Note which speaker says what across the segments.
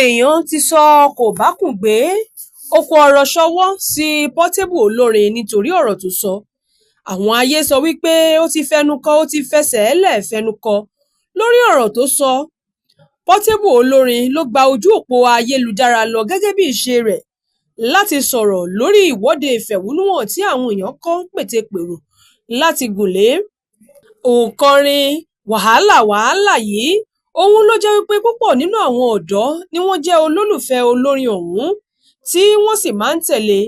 Speaker 1: Èèyàn ti sọ kòbákùngbé òkò ọ̀rọ̀ ṣọwọ́ sí Portable olórin nítorí ọ̀rọ̀ tó sọ. Àwọn ayé sọ wípé ó ti fẹnu kò ó ti fẹsẹ̀lẹ̀ fẹnu kò lórí ọ̀rọ̀ tó sọ. Portable olórin ló gba ojú òpó ayélujára lọ gẹ́gẹ́ bí ìṣe rẹ̀ láti sọ̀rọ̀ lórí ìwọ́de ìfẹ̀hónúhàn tí àwọn èèyàn kan ń pète-pèrò láti gùn lé. Òǹkọrin "Wàhálà Wàhálà" yìí òun ló jẹ́ wípé púpọ̀ nínú àwọn ọ̀dọ́ ni wọ́n jẹ́ olólùfẹ́ olórin ọ̀hún tí wọ́n sì máa ń tẹ̀lé,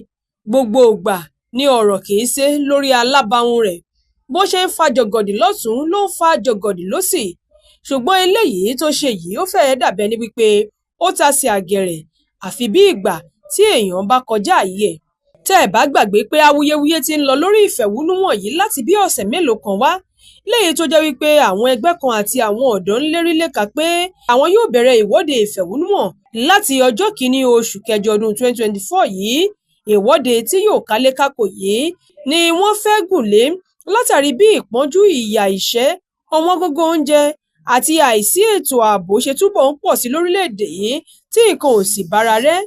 Speaker 1: gbogbo ìgbà ni ọ̀rọ̀ kìí ṣe lórí alábàhùn rẹ̀, bó ṣe ń fa jọ̀gọ̀dì lọ́tùn-ún ló ń fa jọ̀gọ̀dì lósì, ṣùgbọ́n eléyìí tó ṣe yìí ó fẹ́ẹ̀ dàbí ẹni wípé ó tasẹ̀ àgẹ̀rẹ̀ àfi bí ìgbà tí èèyàn bá kọjá àyè ẹ̀. Tẹ́ ẹ̀ bá gbàgbé pé awuyewuye ti ń lọ lórí ìfẹ̀hónúhàn yìí láti bíi ọ̀sẹ̀ mélòó kan wá, léyìí tó jẹ́ wípé àwọn ẹgbẹ́ kan àti àwọn ọ̀dọ́ ń lérí léka pé àwọn yóò bẹ̀rẹ̀ ìwọ́de ìfẹ̀hónúhàn láti ọjọ́ 1 oṣù kẹjọ ọdún 2024 yìí. Ìwọ́de tí yóò kálé-kákò yìí ni wọ́n fẹ́ gùn lé látàrí bí ìpọ́njú, ìyà, ìṣẹ́, ọ̀wọ́ngógó oúnjẹ àti àìsí ètò ààbò ṣe túbọ̀ ń pọ̀ sí lórílẹ̀-èdè yìí tí nǹkan ò sì bára rẹ̀,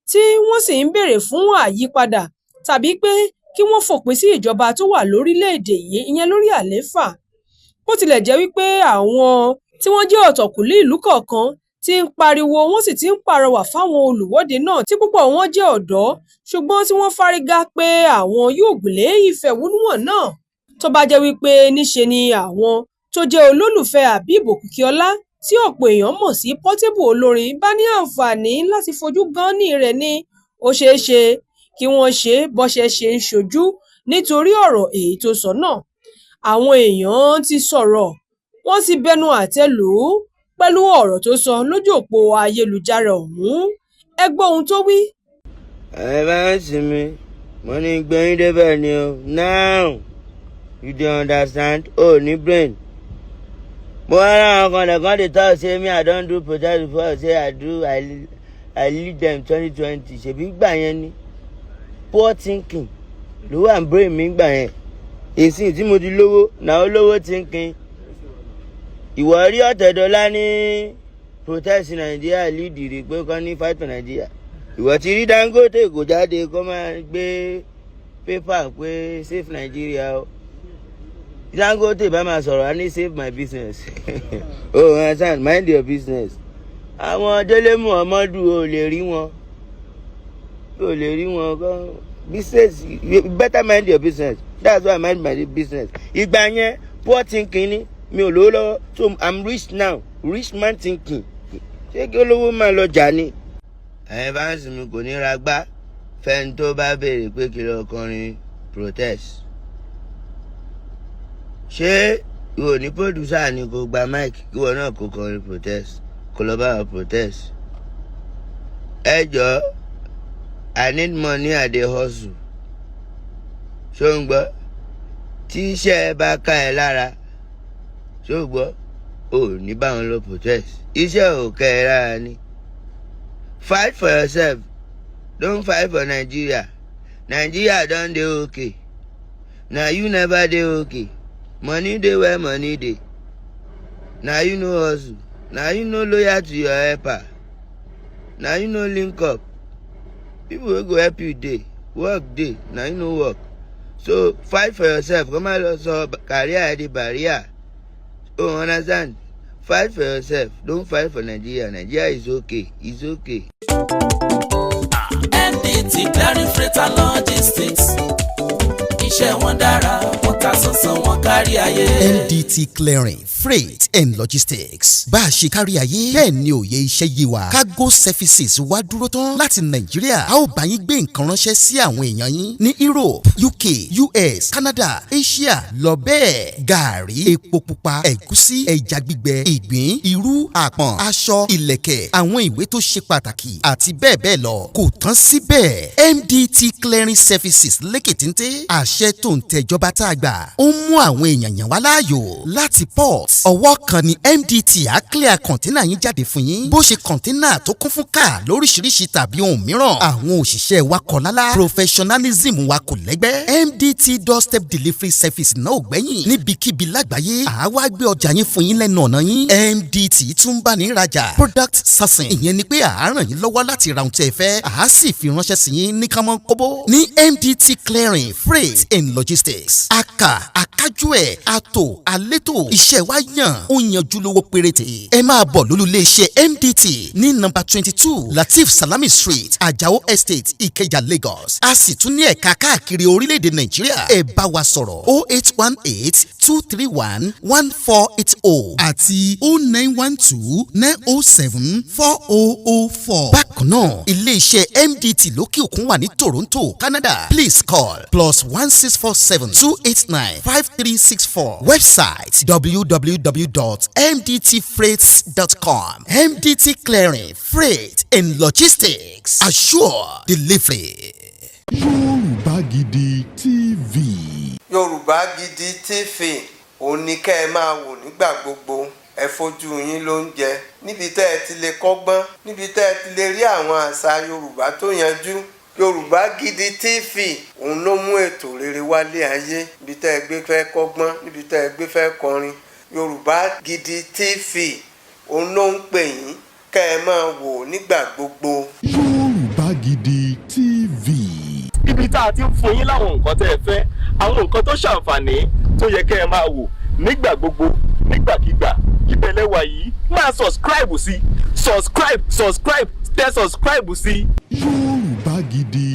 Speaker 1: tí wọ́n sì ń bèèrè fún àyípadà tàbí pé kí wọ́n fòpin sí ìjọba tó wà lórílẹ̀-èdè yìí ìyẹn lórí àlééfà. Bó tilẹ̀ jẹ́ wípé àwọn tí wọ́n jẹ́ ọ̀tọ̀kùlú ìlú kọ̀ọ̀kan ti ń pariwo wọ́n sì ti ń pàrọwà fáwọn olùwọ́de náà tí púpọ̀ wọn jẹ́ ọ̀dọ́, ṣùgbọ́n tí wọ́n fárígá pé àwọn yóò gùnlé ìfẹ̀hónúhàn náà tó bá jẹ́ wípé níṣe ni àwọn tó jẹ́ olólùfẹ́ Habib Okikiola tí ọ̀pọ̀ èèyàn mọ̀ sí Portable olórin bá ní àǹfààní láti fojú gán-án-ní rẹ̀ ni, ó ṣeé ṣe kí wọ́n ṣe bọ́ṣẹ́ ṣe ń ṣojú nítorí ọ̀rọ̀ èyí tó sọ náà. Àwọn èèyàn ti sọ̀rọ̀ wọ́n ti bẹnu àtẹ́ lù ú pẹ̀lú ọ̀rọ̀ tó sọ lójú òpó ayélujára ọ̀hún, ẹ gbọ́ ohun tó wí.
Speaker 2: Ẹ bá ń sinmi, mo ní gbẹ̀yìn débẹ̀ ni o. Now you dey understand? O ní brain. Mo wá láwọn kan dem come dey talk say me, I don do protest before, say I do, I lead them 2020. Ṣèbí gbà yẹn ni poor thinking ló wà ní brain mi gbà yẹn. Ìsìn tí mo ti lówó na olówó thinking. Ìwọ rí Ọ̀tẹ̀dọ́lá ní protest Nàìjíríà lead rí pé kán ní fight for Nàìjíríà. Ìwọ ti rí Dangote kò jáde kó máa gbé paper pé save Nàìjíríà o. Dangote bá máa sọ̀rọ̀, á ní "Save my business." Oh, understand? Mind your business. Àwọn Délé Muhammadu, ò lè rí wọn, ò lè rí wọn kọ́ business. You better mind your business. That's why I mind my business. Ìgbà yẹn, poor thinking ni, mi ò lówó lọ́wọ́. So I'm rich now, rich man thinking. Ṣé kí olówó máa lọ jà ni? Ẹ̀yin bá ń sinmi, kò ní ra gbá fẹ́ni tó bá béèrè pé kí lọ kọrin protest. Ṣé ìwọ ní producer ni kò gba mic kí ìwọ náà kò kọrin protest, kò lọ bá wọn protest? Ẹ jọ, I need money, I dey hustle. Ṣó ń gbọ́? Tí iṣẹ́ bá ká ẹ lára, ṣó ń gbọ́, ò ní bá wọn lọ protest. Iṣẹ́ ò ká ẹ lára ni. Fight for yourself, don't fight for Nigeria. Nigeria don dey okay, na you never dey okay. Money dey where money dey, na you no hustle, na you no loyal to your helper, na you no link up. People wey go help you dey, work dey, na you no work. So fight for yourself. Kó má lọ sọ career ẹ di barrier. Oh, understand? Fight for yourself, don't fight for Nigeria. Nigeria is okay, is okay.
Speaker 3: MDT Clearing Freight and Logistics, iṣẹ́ wọn dára, wọ́n ta sánsán, wọn kárí ayé.
Speaker 4: MDT Clearing Freight and Logistics, bá a ṣe kárí ayé bẹ́ẹ̀ ni òye iṣẹ́ yé wa. Cargo services wá dúró tán láti Nàìjíríà. A ó bá yín gbé nǹkan ránṣẹ́ sí àwọn èèyàn yín ní Europe, UK, US, Canada, Asia lọ bẹ́ẹ̀. Gàárì, epo pupa, ẹ̀gúsí, ẹja gbígbẹ, ìgbín, irú, àpọ̀n, aṣọ, ìlẹ̀kẹ̀, àwọn ìwé tó ṣe pàtàkì àti bẹ́ẹ̀ bẹ́ẹ̀ lọ. Kò tán síbẹ̀, MDT Clearing Services lékè téńté àṣẹ. Tó ń tẹ̀jọba tá a gbà ó ń mú àwọn èèyàn yàn wá láàyò láti port. Ọwọ́ kan ni MDT á clear container yín jáde fún yín, bó ṣe container tó kún fún káà lóríṣiríṣi tàbí ohun mìíràn. Àwọn òṣìṣẹ́ wa kọ̀ lálá, professionalism wa kò lẹ́gbẹ́. MDT doorstep delivery service náà ò gbẹ́yìn. Níbikíbi lágbàáyé, àá wá gbé ọjà yín fún yín lẹ́nu ọ̀nà yín. MDT tún bá ní rajà, product sourcing, ìyẹn ni pé àá ràn yín lọ́wọ́ láti ra ohun tí ẹ fẹ́, àá sì fi ránṣẹ́ sí yín ní kánmọ́ kóbó. Ní MDT Clearing, Freight and Logistics, aka akájú ẹ̀ àtò àlétò, iṣẹ́ wa yàn, ó yanjú, lówó péréte. Ẹ máa bọ̀ lólú iléeṣẹ́ MDT ní nọ́mbà 22, Latif Salami Street, Ajao Estate, Ìkẹjà, Lagos. A sì tún ní ẹ̀ka káàkiri orílẹ̀-èdè Nàìjíríà. Ẹ bá wa sọ̀rọ̀ 08182311480 àti 09129074004. Bákan náà, iléeṣẹ́ MDT lókè òkun wà ní Toronto, Canada. Please call +16472895364. Website www.mdtfreights.com. MDT Clearing, Freight and Logistics. Assure delivery.
Speaker 5: Yorùbá Gidi TV.
Speaker 6: Yorùbá Gidi TV, òun ni kẹ́ ẹ máa wò nígbà gbogbo. Ẹ fojú yín ló ń jẹ níbi tẹ́ ẹ ti lè kọ́gbọ́n, níbi tẹ́ ẹ ti lè rí àwọn àṣà Yorùbá tó yanjú. Yorùbá Gidi TV, òun ló mú ètò rere wálé ayé. Níbi tẹ́ ẹ gbé fẹ́ kọ́gbọ́n, níbi tẹ́ ẹ gbé fẹ́ kọrin, Yorùbá Gidi TV, òun ló ń pè yín kẹ́ ẹ máa wò nígbà gbogbo.
Speaker 5: Yorùbá Gidi TV.
Speaker 7: Ibi tá a ti ń fún yín láwọn nǹkan tẹ́ ẹ fẹ́, àwọn nǹkan tó ṣàǹfààní tó yẹ kẹ́ ẹ máa wò nígbà gbogbo, nígbàkigbà, ìbẹ̀lẹ̀ wà yìí. Máa subscribe sí, subscribe, subscribe, tẹ subscribe sí.
Speaker 5: Yorùbá Gidi.